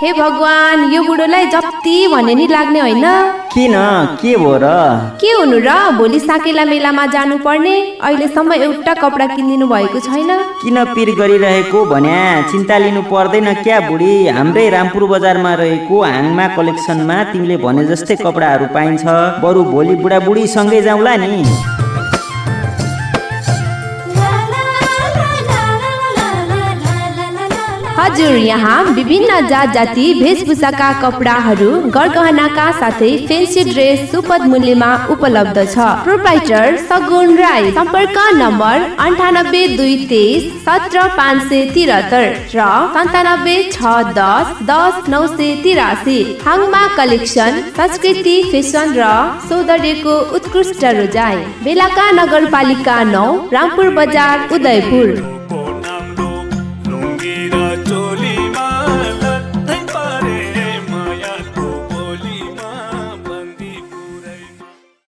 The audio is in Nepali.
हे भगवान, यो बुढोलाई जति भने नि लाग्ने होइन। किन, के भयो र? के हुनु र, भोलि साकेला मेलामा जानु पर्ने, अहिलेसम्म एउटा कपडा किनिदिनु भएको छैन। किन पिर गरिरहेको भन्या, चिन्ता लिनु पर्दैन क्या बुढी। हाम्रै रामपुर बजारमा रहेको हाङमा कलेक्सनमा तिमीले भने जस्तै कपडाहरू पाइन्छ। बरु भोलि बुढाबुढी सँगै जाउँला नि। हजुर, यहाँ विभिन्न जात जाति वेशभूषाका कपडाहरू, गरगहनाका साथै फेन्सी ड्रेस सुपथ मूल्यमा उपलब्ध छ। प्रोप्राइटर सगुन राई। सम्पर्क नम्बर 9823170573 र 976110100983। हाङमा कलेक्सन संस्कृति, फेसन र सौन्दर्यको उत्कृष्ट रोजाइ। बेलाका नगरपालिका 9, रामपुर बजार, उदयपुर।